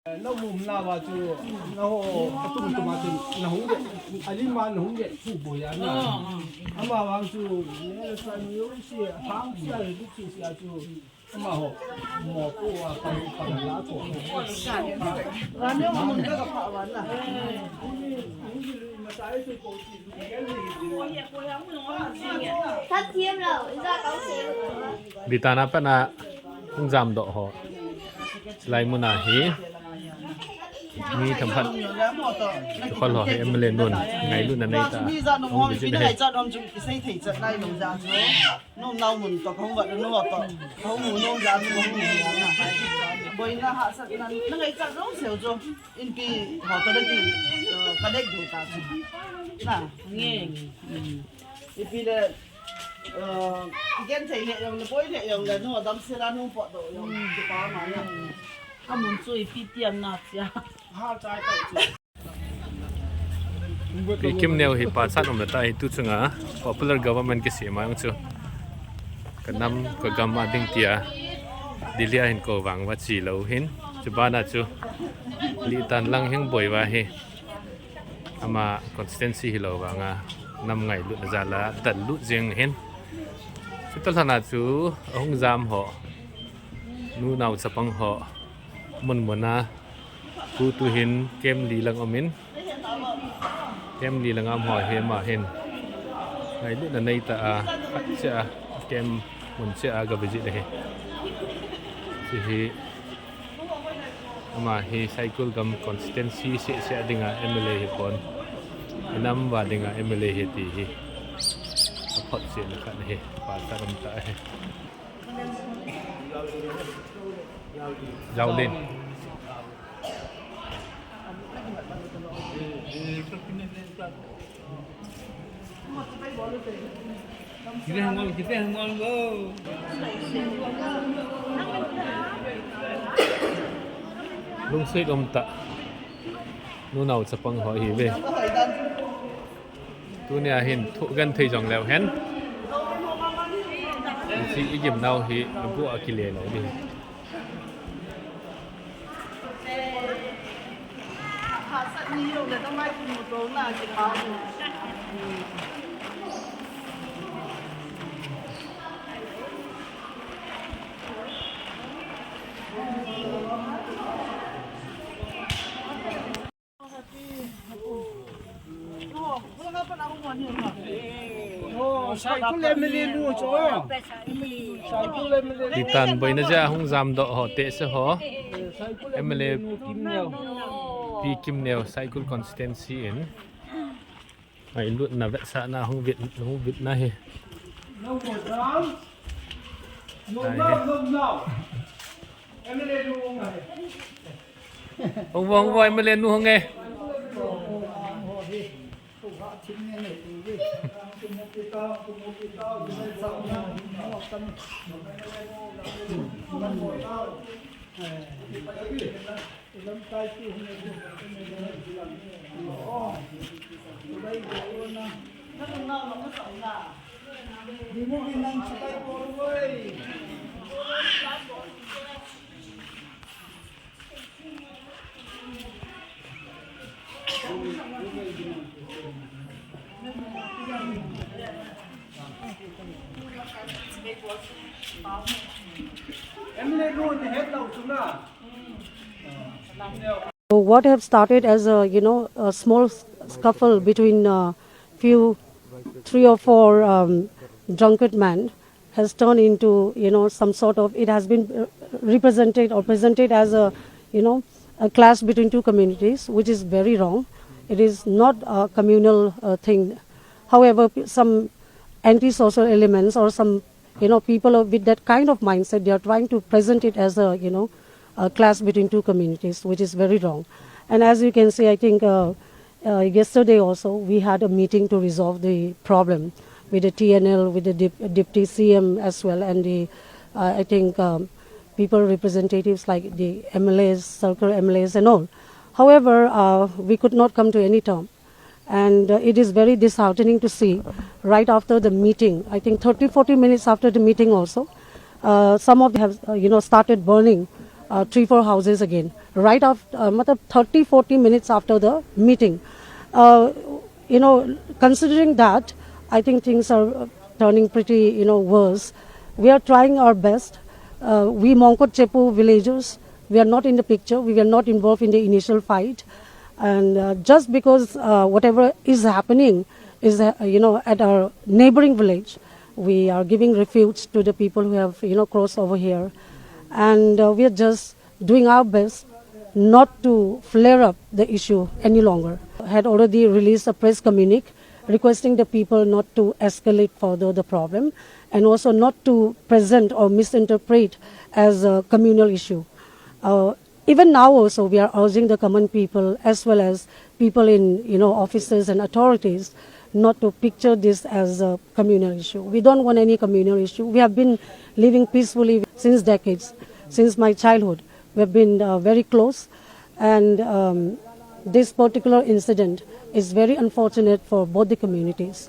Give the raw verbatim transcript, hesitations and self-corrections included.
Namu na wa chu, naho atum tuma chu nahung de, alima nahung de chu boya na. Ama wang chu ne la sa ni yo si hang si a du chu si a chu. Ama ho mo ko wa pa pa la ko. Wa ne mo mun ka pa wa na. Bitana pana hung jam doh ho. Lai muna hi. Mi themkhat. Chukol ho hi M L A nun. Ngailutna nei ta. Hung visit hi. Nom nau mun to kong va no to. Kong mu nom ja chu kong mu ja na. Boina hahsatna. Na ngai cha rong seo jo. Inpi ho to da ki, eh, ka dek de ta chu. Na. Nge. Mm. Ipi le, eh, gen thei le yong le, boi le yong le, no dam se la no po do yong, ki pa ma na. Amun chu ipi tiam na chia. Ha, chai ta chu. Pi Kimneo hi pachat um le ta hi tu chunga popular government kisem a chu. Ka nam ka gam a ding tia Delhi a hin ko vang va chi lo hin. Chu bana chu Litan lang heng boi va hi. Ama constituency hi lo vanga nam ngailut jal a dal lut jeng hin. Chuta lhana chu ahung jam ho. Nu nao chapang ho. Mun mun a. Hu tu hin kem li lang um in. Kem li lang am ho hi ama hin. Ngailutna nei ta a, khat cha a, kem mun cha a ga visit ahi. Chi hi, ama hi Saikul gam constituency se se a dinga M L A hi pon. Inam va dinga M L A hi ti hi. A phot se na khat hi, pa ta ram ta hi. Jaolin. Lungset um ta. Nu nao chapang ho hi ve. Tunia hin thu kan thei jong leu hen. Chi i gim nau hi agu a kile lo ding. Litan boina ja hung jam doh ho te se ho. M L A Pi Kimneo Saikul constituency in. Ai lut na vet sa na hung vet hung vet na he. Ai he. Hung vo, hung vo, M L A nu hung e. So what have started as a, you know, a small s- scuffle between a few, three or four um, drunkard men has turned into, you know, some sort of, it has been uh, represented or presented as a, you know, a clash between two communities, which is very wrong. It is not a communal uh, thing. However, p- some antisocial elements or some, you know, people of- with that kind of mindset, they are trying to present it as a, you know, a clash between two communities, which is very wrong. And as you can see, I think uh, uh, yesterday also we had a meeting to resolve the problem with the T N L, with the dep- deputy C M as well, and the uh, I think um, people representatives like the M L As, circle M L As, and all. However, uh, we could not come to any term. And uh, it is very disheartening to see right after the meeting, I think thirty, forty minutes after the meeting also, uh, some of them have, uh, you know, started burning uh, three, four houses again, right after, uh, matlab thirty, forty minutes after the meeting. Uh, you know, considering that, I think things are uh, turning pretty, you know, worse. We are trying our best. Uh, we Mongkot Chepu villagers, we are not in the picture. We were not involved in the initial fight. And uh, just because uh, whatever is happening is, uh, you know, at our neighboring village, we are giving refuge to the people who have, you know, crossed over here. And uh, we are just doing our best not to flare up the issue any longer. Had already released a press communique requesting the people not to escalate further the problem and also not to present or misinterpret as a communal issue. Uh, even now also, we are urging the common people as well as people in, you know, offices and authorities not to picture this as a communal issue. We don't want any communal issue. We have been living peacefully since decades, since my childhood. We have been uh, very close, and um, this particular incident is very unfortunate for both the communities.